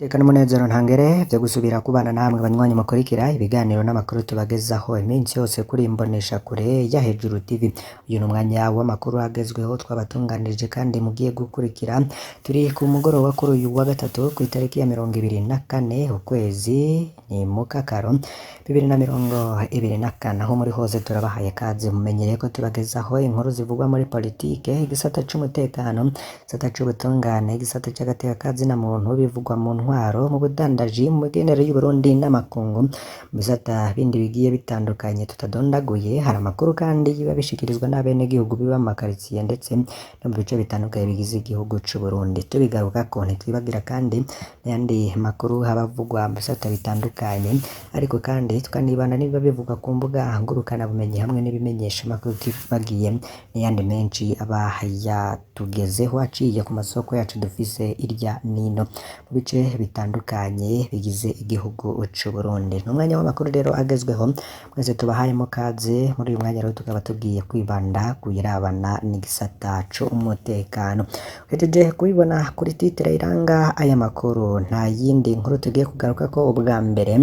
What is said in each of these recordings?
Iteka n'umunezero ntangere vyo gusubira kubana namwe banywanyi mukurikira ibiganiro n'amakuru tubagezaho iminsi yose kuri imbonesha kure ya Hejuru TV. Uyu ni umwanya w'amakuru agezweho twabatunganirije kandi mugiye gukurikira. Turi ku mugoroba kuri uyu wa gatatu kw'itariki ya 24 ukwezi ni mukakaro 2024. Aho muri hose turabahaye kaze, mumenyereye ko tubagezaho inkuru zivugwa muri politike, igisata c'umutekano, igisata c'ubutungane, igisata c'agateka kazina muntu, bivugwa mu ntwaro, mu budandaji, mu migenderanire y'Uburundi n'amakungu, mu bisata bindi bigiye bitandukanye tutadondaguye. Hari amakuru kandi biba bishikirizwa n'abenegihugu biba mu makaritsiye ndetse no mu bice bitandukanye bigize igihugu c'Uburundi. Tubigarukako ntitwibagira kandi n'ayandi makuru aba avugwa mu bisata bitandukanye, ariko kandi tukanibanda n'ibiba bivugwa ku mbuga ngurukanabumenyi hamwe n'ibimenyeshamakuru, tutibagiye n'ayandi menshi aba yatugezeho aciye ku masoko yacu dufise irya nino mu bice bitandukanye bigize igihugu c'Uburundi. Ni umwanya w'amakuru rero agezweho, mwese tubahayemo kaze. Muri uyu mwanya rero tukaba tugiye kwibanda kuyirabana n'igisata c'umutekano. Uhejeje kubibona kuri titre iranga aya makuru, nta yindi nkuru tugiye kugarukako. Ubwa mbere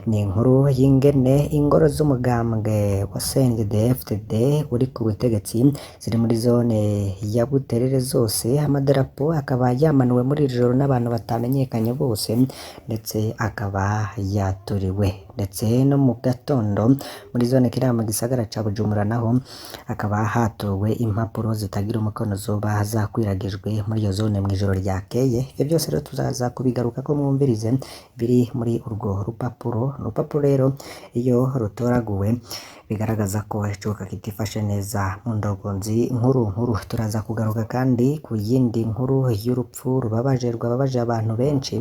ni inkuru y'ingene ingoro z'umugambwe wa CNDD-FDD uri ku butegetsi ziri muri zone ya Buterere zose, amadarapo akaba yamanuwe muri iri joro n'abantu batamenyekanye bose, ndetse akaba yaturiwe. Ndetse no mu gatondo muri zone Kinama mu gisagara ca Bujumbura naho hakaba hatowe impapuro zitagira umukono zoba zakwiragijwe muri iyo zone mw'ijoro ryakeye. Ivyo byose rero tuzaza kubigarukako, mwumvirize biri muri urwo rupapuro. Urupapuro rero iyo rutoraguwe bigaragaza ko icuka kitifashe neza mu ndongozi nkuru nkuru. Turaza kugaruka kandi ku yindi nkuru y'urupfu rubabaje rwababaje abantu benshi.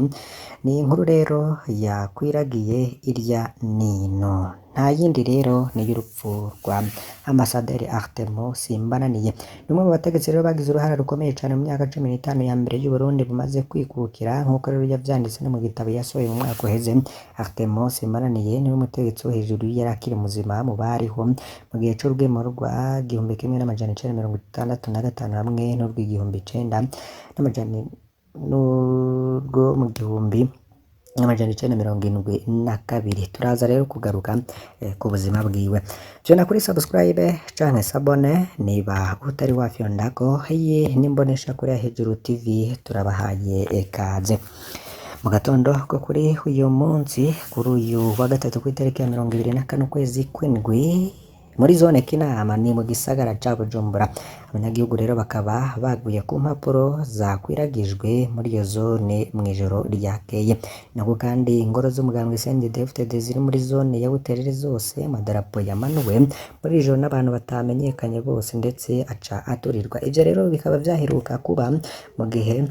Ni inkuru rero yakwiragiye irya nino, nta yindi rero ni y'urupfu rwa Ambasaderi Artemo Simbananiye. Ni umwe mu bategetsi rero bagize uruhara rukomeye cane mu myaka 15 ya mbere y'Uburundi bumaze kwikukira, nk'uko rero yavyanditse no mu gitabo yasohoye mu mwaka uheze. Artemo Simbananiye niwe mutegetsi wo hejuru yari akiri muzima mu bariho mu gihe c'urwimo rwa 1965 hamwe n'urw'igihumbi icenda n'amajana n'urwo mu 1972. Turaza rero kugaruka ku buzima bwiwe. Vyona kuri subscribe canke s'abonner niba utari wafyondako. Iyi n'imbonesha kure ya Hejuru TV, turabahaye ikaze. Mu gatondo ko kuri uyu munsi, kuri uyu wa gatatu kw'itariki ya 24 ukwezi kw'indwi, muri zone Kinama ni mu gisagara ca Bujumbura, abanyagihugu rero bakaba baguye ku mpapuro zakwiragijwe muri iyo zone mw'ijoro ryakeye. Nako kandi ingoro z'umugambwe CNDD-FDD ziri muri zone ya Buterere zose amadarapo yamanuwe muri iri joro n'abantu batamenyekanye bose, ndetse aca aturirwa. Ivyo rero bikaba vyaheruka kuba mu gihe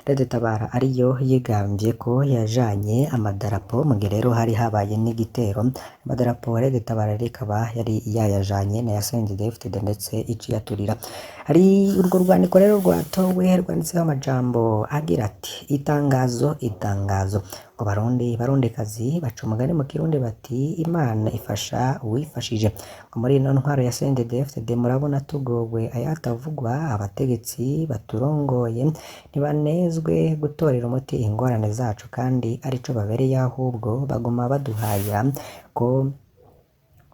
Red Tabara ariyo yigambye ko yajanye amadarapo, mu gihe rero hari habaye n'igitero, amadarapo Red Tabara rikaba yari yayajanye na ya CNDD-FDD ndetse iciyaturira. Hari urwo rwandiko rero rwatowe rwanditseho amajambo agira ati: "Itangazo, itangazo ngo Barundi Barundikazi, baca umugani mu Kirundi bati Imana ifasha uwifashije. Ngo muri ino ntwaro ya CNDD-FDD murabona tugowe ayatavugwa, abategetsi baturongoye ntibanezwe gutorera umuti ingorane zacu kandi arico babereye, ahubwo baguma baduhaya ko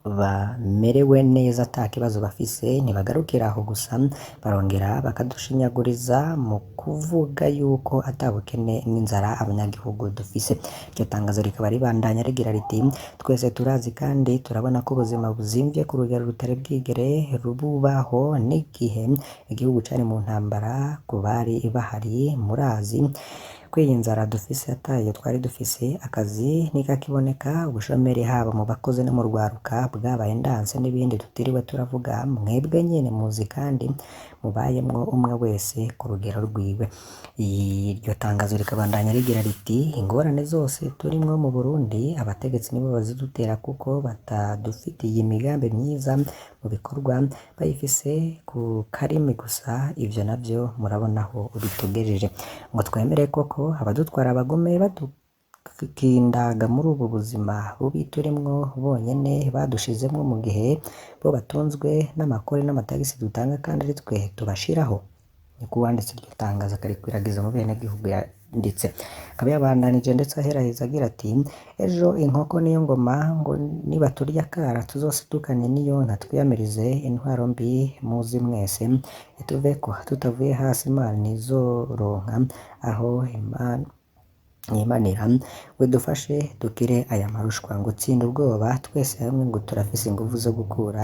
bamerewe neza ata kibazo bafise. Ntibagarukira aho gusa, barongera bakadushinyaguriza mu kuvuga yuko ata bukene n'inzara abanyagihugu dufise." Iryo tangazo rikaba ribandanya rigira riti: "Twese turazi kandi turabona ko ubuzima buzimvye ku rugero rutari bwigere bubaho n'igihe igihugu cari mu ntambara. Ku bari bahari murazi ko iyi nzara dufise atayo twari dufise, akazi ntikakiboneka, ubushomeri haba mu bakozi no mu rwaruka bwabaye ndanse, n'ibindi tutiriwe turavuga mwebwe nyene muzi kandi mubayemwo umwe wese ku rugero rwiwe." Iryo tangazo rikabandanya rigira riti: "Ingorane zose turimwo mu Burundi abategetsi nibo bazidutera kuko batadufitiye imigambi myiza mu bikorwa, bayifise ku karimi gusa, ivyo navyo murabona aho bitugejeje. Ngo twemere koko abadutwara bagume badukindaga muri ubu buzima bubi turimwo bonyene badushizemwo, mu gihe bo batunzwe n'amakori n'amatagisi dutanga kandi ari twe tubashiraho?" Niko uwanditse iryo tangazo akarikwiragiza mu benegihugu. Yanditse akaba yabandanije ndetse aheraheza agira ati: "Ejo inkoko niyo ngoma ngo nibaturya akara tuzosidukane n'iyo nka twiyamirize intwaro mbi muzi mwese ituveko tutavuye hasi Imana ntizoronka aho Imana yimanira ngo idufashe dukire aya marushwa, ngo tsinda ubwoba twese hamwe ngo turafise inguvu zo gukura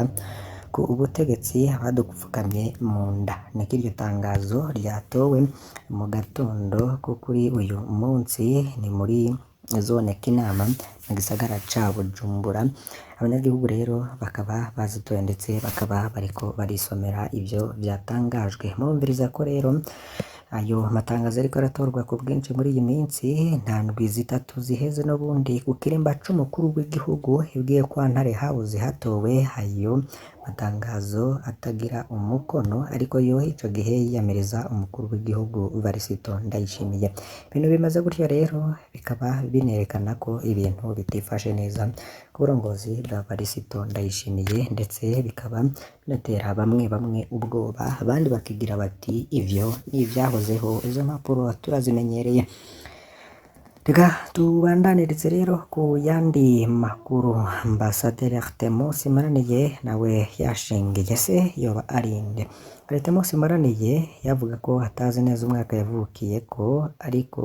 ku ubutegetsi abadupfukamye mu nda." Niko iryo tangazo ryatowe mu gatondo ko kuri uyu munsi, ni muri zone Kinama mu gisagara ca Bujumbura. Abanyagihugu rero bakaba bazitoye ndetse bakaba bariko barisomera ivyo vyatangajwe. Murumviriza ko rero ayo matangazo ariko aratorwa ku bwinshi muri iyi minsi. Nta ndwi 3 ziheze n'ubundi ku kirimba c'umukuru w'igihugu ibwiye kwa Ntare House hatowe ayo matangazo atagira umukono, ariko yo ico gihe yiyamiriza umukuru w'igihugu Varisito Ndayishimiye. Ibintu bimaze gutyo rero bikaba binerekana ko ibintu bitifashe neza ku burongozi bwa Varisito Ndayishimiye, ndetse bikaba binatera bamwe bamwe ubwoba, abandi bakigira bati ivyo ni ivyahozeho, izo mpapuro turazimenyereye. Reka tubandanirize rero ku yandi makuru. Ambasaderi Artemus Maraniye nawe yashingiye se yoba arinde? Artemus Maraniye yavuga ko atazi neza umwaka yavukiyeko, ariko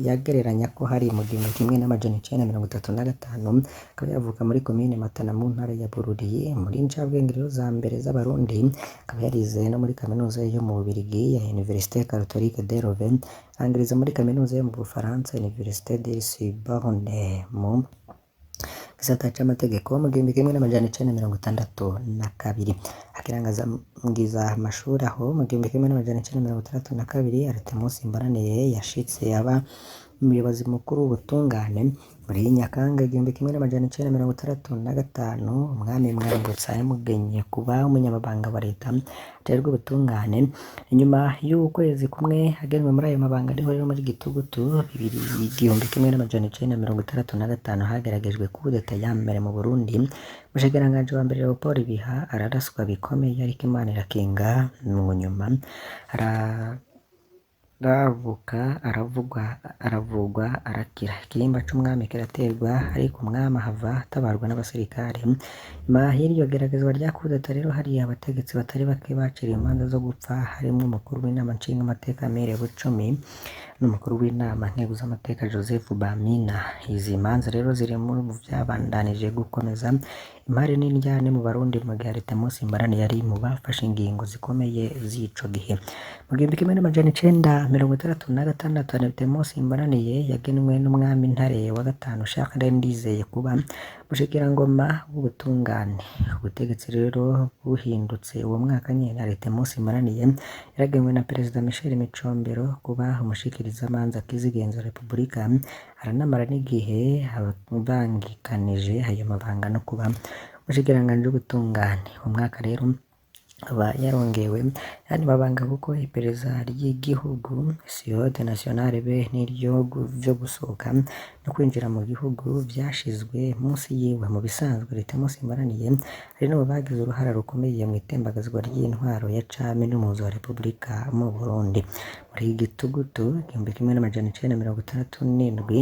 yagereranya ko hari mu 1935, akaba yavuka muri komine Matana mu ntara ya Bururi, muri ncabwenge rero za mbere z'Abarundi, akaba yarize no muri kaminuza yo mu Bubiligi ya Université Catholique de Louvain, arangiriza muri kaminuza yo mu Bufaransa Université de Sorbonne mu gisata c'amategeko mu 1962. Akirangiza amashuri aho mu 1962, Artemus Mbaraniye yashitse aba umuyobozi mukuru w'ubutungane. Muri Nyakanga 1965, umwami Mwambutsa yamugenye kuba umunyamabanga wa leta ajejwe ubutungane. Inyuma y'ukwezi kumwe agenwe muri ayo mabanga, ariho rero muri Gitugutu 1965 hageragejwe kudeta ya mbere mu Burundi. Umushikiranganji wa mbere Leopold Biha araraswa bikomeye, ariko Imana irakinga, mu nyuma ararabuka, aravugwa, aravugwa arakira. Ikirimba c'umwami kiraterwa, ariko umwami ahava atabarwa n'abasirikare. Nyuma y'iryo geragezwa rya kudeta rero, hari abategetsi batari bake baciriwe imanza zo gupfa, harimwo umukuru w'inama nshingamateka Emile Bucumi n'umukuru w'inama nkeguzamateka Joseph Bamina. Izi manza rero ziri mu vyabandanije gukomeza impari n'indyane mu Barundi, mu gihe Artemus Mbaraniye yari mu bafashe ingingo zikomeye z'ico gihe. Mu 1966, Artemus Mbaraniye yagenwe n'umwami Ntare wa gatanu Charles Ndizeye kuba mushikirangoma w'ubutungane. Ubutegetsi rero buhindutse uwo mwaka nyene, Artemus Mbaraniye yaragenwe na Perezida Michel Micombero kuba umushikirizamanza kizigenza wa Repubulika, aranamara n'igihe abangikanije ayo mabanga no kuba umushikiranganji w'ubutungane. Uwo mwaka rero aba yarongewe ayandi mabanga, kuko iperereza ry'igihugu Sûreté Nationale be n'iryo vyo gusohoka no kwinjira mu gihugu vyashizwe munsi yiwe. Mu bisanzwe Artemus Mbaraniye ari no mu bagize uruhara rukomeye mu itembagazwa ry'intwaro ya cami n'umuzo wa Repubulika mu Burundi. Muri Gitugutu 1967,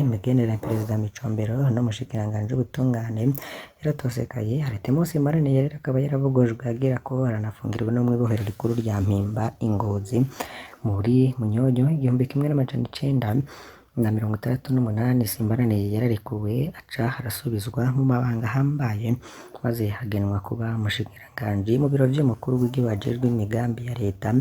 imigenderanire ya Perezida Micombero n'umushikiranganji w'ubutungane yaratosekaye. Artemus Mbaraniye rero akaba yaravugujwe agira ko aranafungirwa no mw'ibohero rikuru rya Mpimba i Ngozi. Muri Munyonyo 1968, Simbaraniye yararekuwe, aca arasubizwa mu mabanga ahambaye, maze hagenwa kuba umushikiranganji mu biro vy'umukuru w'igihugu ajejwe imigambi ya leta.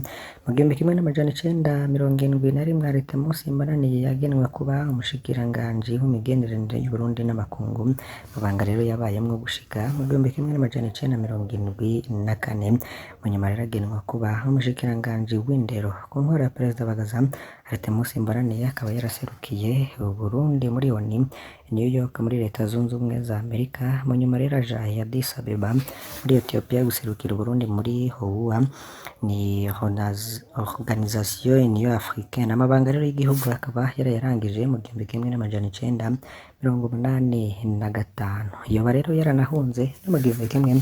Mu 1971, Artemus Mbaraniye yagenwe kuba umushikiranganji w'imigenderanire y'Uburundi n'amakungu, mabanga rero yabayemwo gushika mu 1974. Mu nyuma rero agenwa kuba umushikiranganji w'indero ku ntwaro ya Perezida Bagaza. Artemus Mbaraniye akaba yaraserukiye Uburundi muri ONU i New York muri Leta Zunze Ubumwe za Amerika. Mu nyuma rero aja i Addis Abeba muri Ethiopia guserukira Uburundi muri OUA, ni Organisation Union Africaine. Amabanga rero y'igihugu akaba yarayarangije mu 1985. Yoba rero yaranahunze no mu 1987.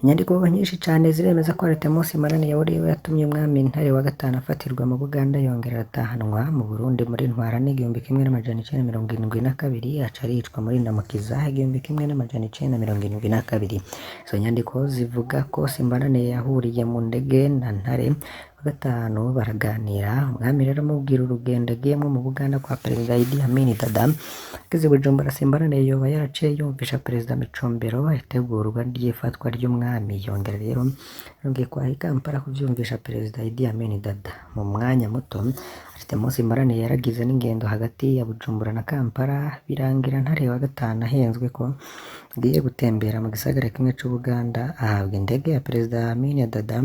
Inyandiko nyinshi cane ziremeza ko Artemus Mbananiye ariwe yatumye umwami Ntare wa gatanu afatirwa mu Buganda, yongera aratahanwa mu Burundi muri Ntwarante 1972, aca aricwa muri Ndamukiza 1972. Izo nyandiko zivuga ko Simbananiye yahuriye mu ndege na Ntare wa gatanu baraganira, umwami rero amubwira urugendo agiyemwo mu Buganda kwa Perezida Idi Amin Dada. Ageze i Bujumbura, Simbananiye yoba yaraciye yumvisha Perezida Micombero itegurwa ry'ifatwa ry'umwami, yongera rero yongeye kwa i Kampala kuvyumvisha Perezida Idi Amin Dada. Mu mwanya muto Artemus Mbananiye yaragize n'ingendo hagati ya Bujumbura na Kampala, birangira Ntare wa gatanu ahenzwe ko agiye gutembera mu gisagara kimwe c'Ubuganda, ahabwa indege ya Perezida Amin Dada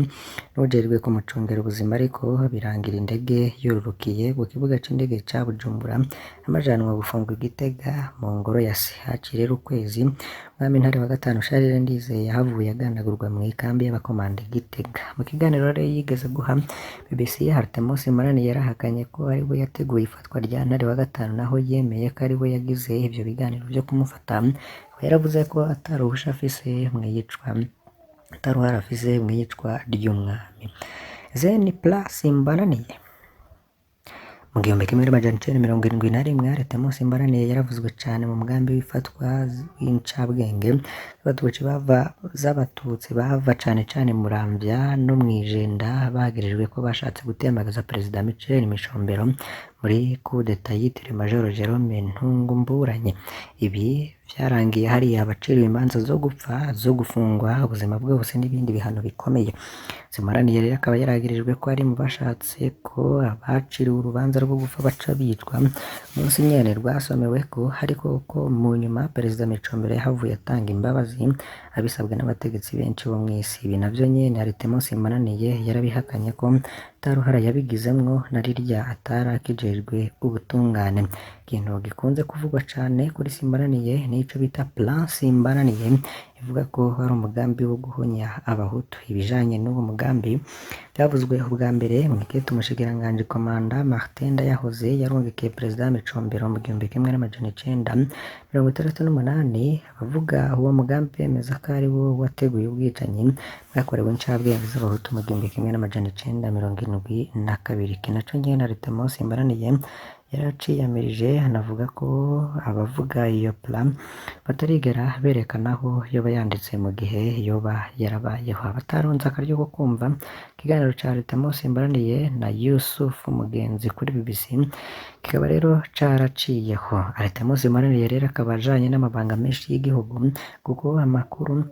n'uwujejwe kumucungera ubuzima, ariko birangira indege yururukiye ku kibuga c'indege ca Bujumbura, amajanwa gufungwa i Gitega mu ngoro ya se. Haciye rero ukwezi, umwami Ntare wa gatanu Charles Ndizeye yahavuye agandagurwa mw'ikambi y'abakomanda i Gitega. Mu kiganiro rero yigeze guha BBC, Artemus Mbananiye yarahakanye ko ari we yateguye ifatwa rya Ntare wa gatanu, naho yemeye ko ari we yagize ivyo biganiro vyo kumufata, akaba yaravuze ko ata ruhusha afise mw'iyicwa, ata ruhara afise mw'iyicwa ry'umwami. Zen Plus Mbananiye. Mu 1971, Artemus Mbananiye yaravuzwe cane mu mugambi w'ifatwa w'incabwenge z'abatutsi bava cane cane Muramvya no mw'Ijenda, bagirijwe ko bashatse gutembagaza Perezida Michel Micombero muri coup d'etat yitiriwe Major Jerome Ntungumburanye. Ibi vyarangiye hariya abaciriwe imanza zo gupfa, zo gufungwa ubuzima bwose n'ibindi bihano bikomeye. Simbananiye rero akaba yaragirijwe ko ari mu bashatse ko abaciriwe urubanza rwo gupfa baca bicwa. Umunsi nyene rwasomewe ko ariko ko mu nyuma Perezida Micombero yahavuye atanga imbabazi abisabwe n'abategetsi benshi bo mw'isi. Ibi navyo nyene Artemus Mbananiye yarabihakanye ko ata ruhara yabigizemwo na rirya atari akijejwe ubutungane. Ikintu gikunze kuvugwa cane kuri Simbananiye nico bita Plan Simbananiye, ivuga ko ari umugambi wo guhonya abahutu. Ibijanye n'uwo mugambi vyavuzwe ubwa mbere mw'ikete umushikiranganji Komanda Martin Ndayahoze yarungikiye Perezida Micombero mu 1968. Abavuga uwo mugambi bemeza ko ari wo wateguye ubwicanyi bwakorewe incabwenge z'abahutu mu 1972. Iki naco nyene Artemus Mbananiye yaraciyamirije, anavuga ko abavuga iyo plan batarigera berekana aho yoba yanditse mu gihe yoba yarabayeho. Abataronse akaryo ko kumva ikiganiro ca Artemus Mbananiye na Yusuf Mugenzi kuri BBC, kikaba rero caraciyeho. Artemus Mbananiye rero akaba ajanye n'amabanga menshi y'igihugu, kuko amakuru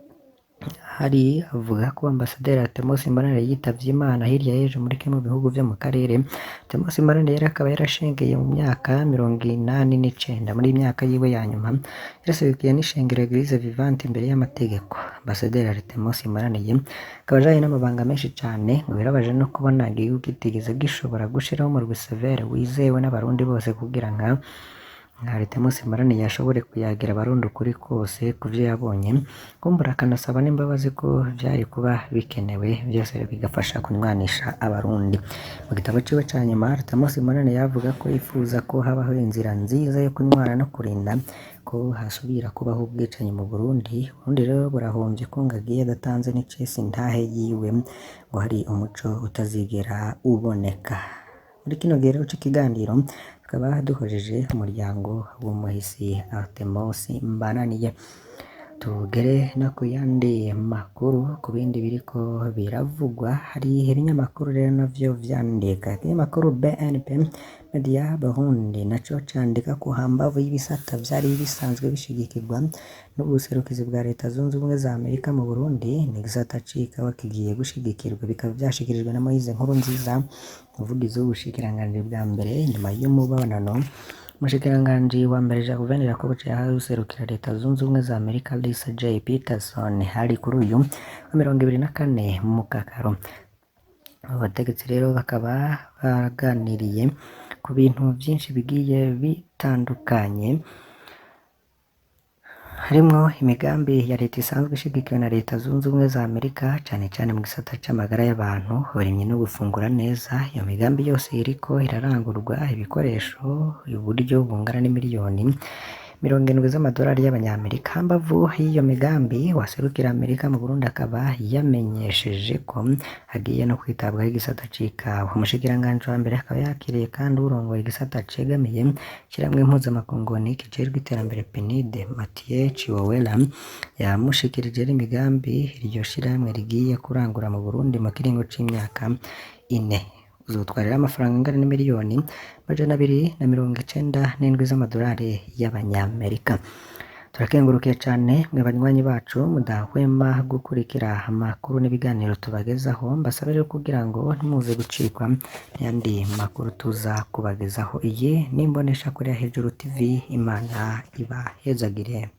hari avuga ko Ambasaderi Artemus Mbananiye yitavye Imana hirya y'ejo muri kimwe mu bihugu vyo mu karere. Artemus Mbananiye rero akaba yarashengeye mu myaka 89. Muri myaka yiwe ya nyuma yaraserukiye n'ishengero Eglise Vivante imbere y'amategeko. Ambasaderi Artemus Mbananiye akaba ajanye n'amabanga menshi cane, ngo birabaje no kubona igihugu kitigeze gishobora gushiraho umurwi severe wizewe n'abarundi bose kugira nka Artemus Mbananiye ashobore kuyagira abarundi ukuri kose kuvyo yabonye, kumbura akanasaba n'imbabazi ko vyari kuba bikenewe, vyose bigafasha kunywanisha abarundi. Mu gitabo ciwe ca nyuma, Artemus Mbananiye yavuga ko yifuza ko habaho inzira nziza yo kunywana no kurinda ko hasubira kubaho ubwicanyi mu Burundi. Uburundi rero burahomvye ko Ngagiye adatanze n'icesi ntahe yiwe, ngo hari umuco utazigera uboneka. Muri kino gihe rero c'ikiganiro tukaba duhojeje umuryango w'umuhisi Artemus Mbananiye. Tugere no ku yandi makuru, ku bindi biriko biravugwa. Hari ibinyamakuru rero navyo vyandika. Ikinyamakuru BNP Media Burundi naco candika ko hambavu y'ibisata vyari bisanzwe bishigikirwa n'ubuserukizi bwa Leta Zunze Ubumwe za Amerika mu Burundi, n'igisata c'ikawa kigiye gushigikirwa, bikaba vyashikirijwe na Moise Nkurunziza, umuvugizi w'ubushikiranganji bwa mbere, nyuma y'umubonano umushikiranganji wa mbere Jacques Ndirakobuca yahawe userukira Leta Zunze Ubumwe za Amerika Lisa J Peterson, hari kuri uyu wa 24 Mukakaro. Abo bategetsi rero bakaba baganiriye ku bintu vyinshi bigiye bitandukanye, harimwo imigambi ya leta isanzwe ishigikiwe na Leta Zunze Ubumwe za Amerika, cane cane mu gisata c'amagara y'abantu, uburimyi no gufungura neza. Iyo migambi yose iriko irarangurwa ibikoresho uburyo bungana n'imiliyoni 70 z'amadolari y'abanyamerika. Hambavu y'iyo migambi, uwaserukira Amerika mu Burundi akaba yamenyesheje ko hagiye no kwitabwaho igisata c'ikawa. Umushikiranganji wa mbere akaba yakiriye kandi uwurongoye igisata cegamiye ishirahamwe mpuzamakungu ONU kijejwe iterambere PNUD, Mathieu Chiwowera, yamushikirije n'imigambi iryo shirahamwe rigiye kurangura mu Burundi mu kiringo c'imyaka 4. Uzotwarira amafaranga angana n'imiliyoni 297 z'amadolari y'abanyamerika. Turakengurukiye cane mwe banywanyi bacu mudahwema gukurikira amakuru n'ibiganiro tubagezaho, mbasabe rero kugira ngo ntimuze gucikwa n'ayandi makuru tuza kubagezaho. Iyi ni imboneshakure ya Hejuru TV, Imana ibahezagire.